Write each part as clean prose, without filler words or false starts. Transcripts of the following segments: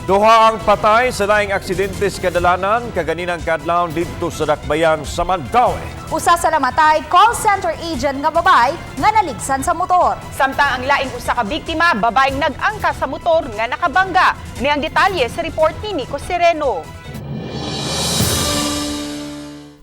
Duha ang patay sa laing aksidente sa kadalanan kaganinang kadlawon didto sa Dakbayan sa Mandaue. Usa sa namatay, call center agent nga babae nga naligsan sa motor. Samtang ang laing usa ka biktima, babaeng nag-angka sa motor nga nakabangga. Ni ang detalye sa report ni Nico Sereno.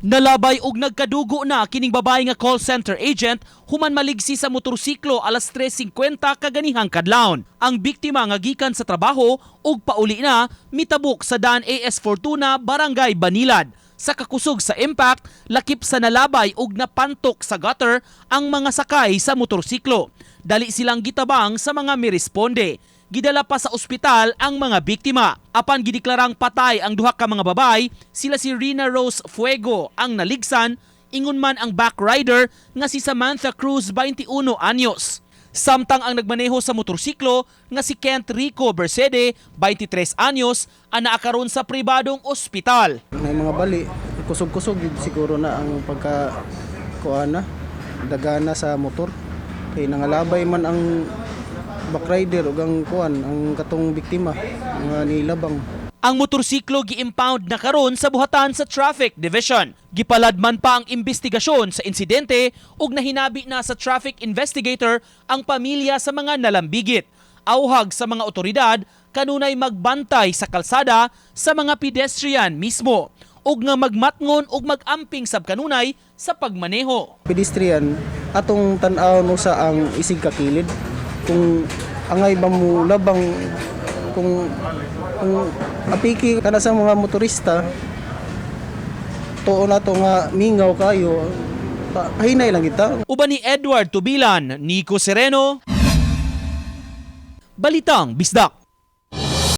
Nalabay og nagkadugo na kining babae nga call center agent human maligsi sa motorsiklo alas 3:50 kaganihang kadlawon. Ang biktima nga gikan sa trabaho ug pauli na mitabok sa daan AS Fortuna, Barangay Banilad. Sa kakusog sa impact, lakip sa nalabay ug napantok sa gutter ang mga sakay sa motorsiklo. Dali silang gitabang sa mga miresponde. Gidala pa sa ospital ang mga biktima. Apan gideklarang patay ang duha ka mga babay, sila si Rina Rose Fuego ang naligsan, ingon man ang backrider nga si Samantha Cruz, 21 anyos. Samtang ang nagmaneho sa motorsiklo nga si Kent Rico Bercede, 23 anyos, ang naakaron sa pribadong ospital. May mga bali, kusog-kusog yun siguro na ang pagka kuana, dagana sa motor. Kay nangalabay man ang backrider ug ang kuan, ang katong biktima nga nilabang. Ang motorsiklo gi-impound na karon sa buhatan sa Traffic Division. Gipalad man pa ang investigasyon sa insidente ug nahinabi na sa traffic investigator ang pamilya sa mga nalambigit. Auhag sa mga otoridad kanunay magbantay sa kalsada sa mga pedestrian mismo ug nga magmatngon ug magamping sab kanunay sa pagmaneho. Pedestrian, atong tan-aw no sa ang isig kakilid. Kung angay ba mo labang, kung apiki kana sa mga motorista, tuo na to nga mingaw kayo, pahinay lang kita. Uban ni Edward Tubilan, Nico Sereno, Balitang Bisdak.